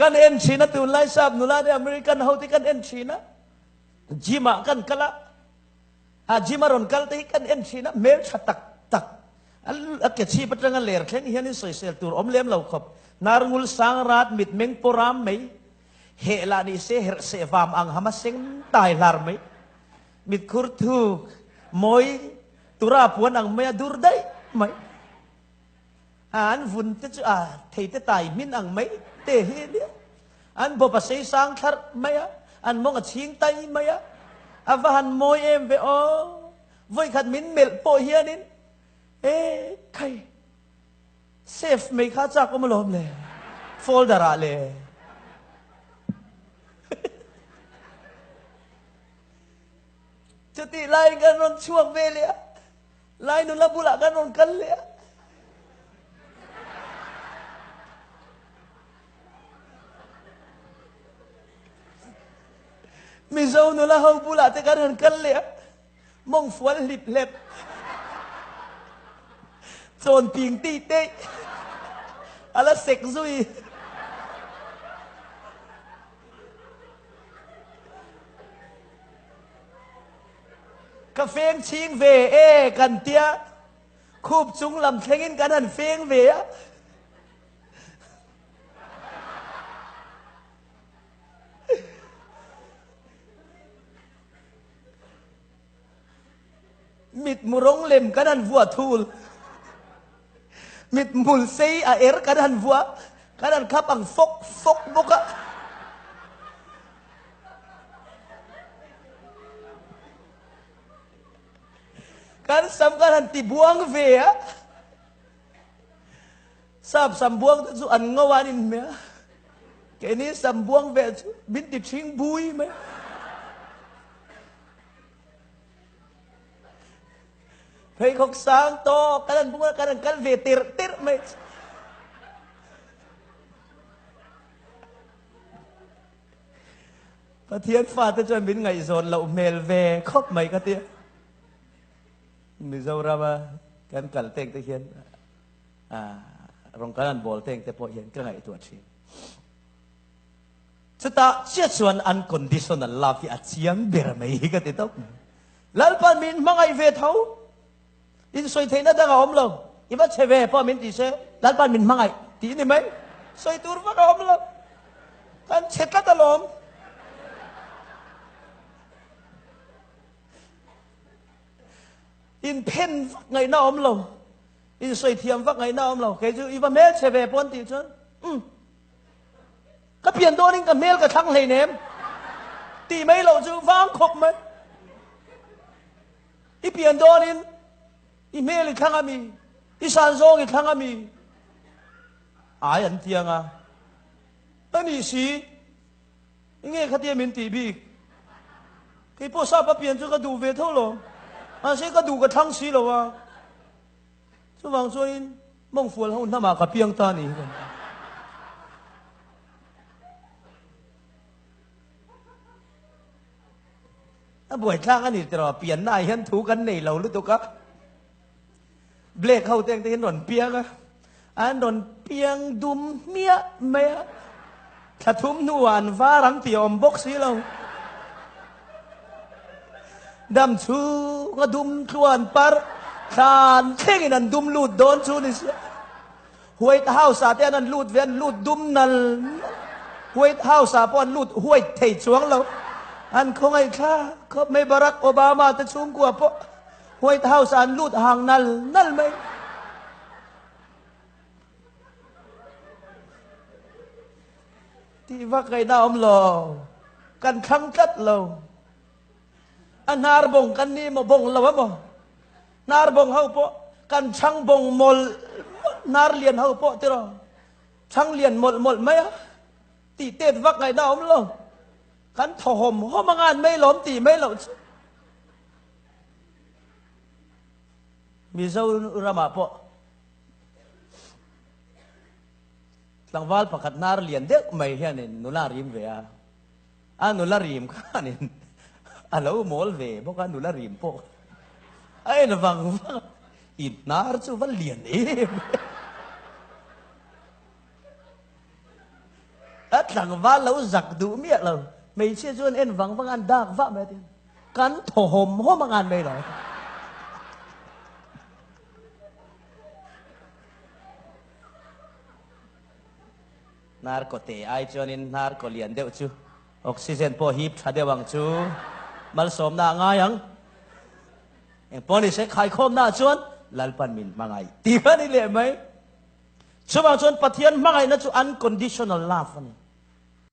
Kan en thin a tunlai sap nula te American ho te kan en thin a. Gym ah kan kal a. A gym a rawn kal te hi kan en thin a hmeltha tak tak. A ke chhip atanga ler thleng hian in sawisel tur awm lem lo khawp. Hnarngul sang rat mitmeng pawh ram mai. Heh lah ni se herh seh vam ang ham a seng tai hlar mai. Mitkhur thuk mawi tura puan ang mai a dur daih mai. An vun te chu a thei te tai hmin ang mai te hi a nia. An bawp a sei sang thlarh mai a, an mawng a chhing tai mai a. A va han mawi em ve aw. Vawikhat min melh pawh hianin e khai save mai kha chak awm alawm le folder ah le. Chutih laiin kan rawn chhuak ve leh a, Lai nula bulah kan rawn kal leh a. Mizo nula ho bulah te kan rawn kal leh a, mawng fual hlip hlep, chawn ping tih teih, a la sek zui. Ka feng chhing ve e kan tia, khup chung lam thlengin kan han feng ve a. Mitmu rawng lem kan han vuah thul. Mithmul sei a er kan han vuah, kan han khap ang fawk fawk bawk a. Kan sam kan han ti buang ve a. Sap sam buang te chu an ngo an inhmeh a. Keini sam buang ve chu min ti ṭhing bui mai. Pheikhawk sang tawk kan an bung kan an kal ve tirh tirh mai. Pathian fate chuan min ngaihzawn loh hmel ve khawp mai ka tia. Mizorama kan kal teng te hian rawng kan an bawl teng te pawh hian ka ngaihtuah thin. Chutah chiah chuan unconditional love hi a chiang ber mai hi ka ti tawp mai. Lalpan min hmangaih ve tho. In sawi theihna dang a awm lo. I va chhe ve pawh min ti se, Lalpan min hmangaih tih ni mai. Sawi tur vak a awm lo. Kan chhe tlat alawm. In phen vak ngaihna a awm lo. In sawi thiam vak ngaihna a awm lo. Kei chu i va hmel chhe ve pawh an tih chuan, umm. Ka pian dawnin ka hmel ka thlang hleinem tih mai loh chu vang khawp mai. I pian dawnin i hmel i thlang a mi? I san zawng i thlang a mi? Ai an tiang a. A nih si, nge khatia min tih bik? Kei pawh sap a pian chu ka duh ve tho lo. Mahse ka duh ka thlang si lo a. Chuvang chuanin mawngfual ho hnamah ka piang ta ni hi kan ti. A buaithlak a ni tiraw, pianna ah hian thu kan nei lo lutuk a. Black ho te ang te hian rawn piang a, an rawn piang dum hmiah mai a. Thla thum hnuah an var ang tih a awm bawk si lo. Dam chhung a dum tluan parh thlan thlengin an dum lut dawn chu ni sia. White House ah te an an lut ve an lut dum nal nal. White House ah pawh an lut white thei chuang lo. An khawngaih thlak khawp mai Barack Obama te chhungkua pawh White House ah an lut hang nal nal mai. Tih vak ngaihna a awm lo. Kan thlang tlat lo. A hnar bawng kan ni maw bawng lo a maw? Hnar bawng ho pawh kan chhang bawng mawlh mawlh, hnar lian ho pawh tiraw chhang lian mawlh mawlh mai a. Tih tet vak ngaihna a awm lo. Kan thaw hawm hawm anga an mai lawm tih mai loh chu. Mizoramah pawh tlangval pakhat hnar lian deuh mai hianin nula a rim ve a. A nula rim khanin a lo mawl ve bawk a, nula rim pawh a en vang vang a, i hnar chu va lian em em. tlangval lo zak duh miah lo. Hmeichhia chu an en vang vang a, an dak vah mai a ti. Kan thaw hawm hawm ang an mai lo. Hnar kaw te ai chuanin hnar kaw lian deuh chu oxygen pawh hip tha deuh ang chu malsawmna a ngai ang. Eng pawh ni se khaikhawmna ah chuan Lalpan min hmangaih tih a ni leh mai. Chuvang chuan Pathian hmangaihna chu unconditional love a ni.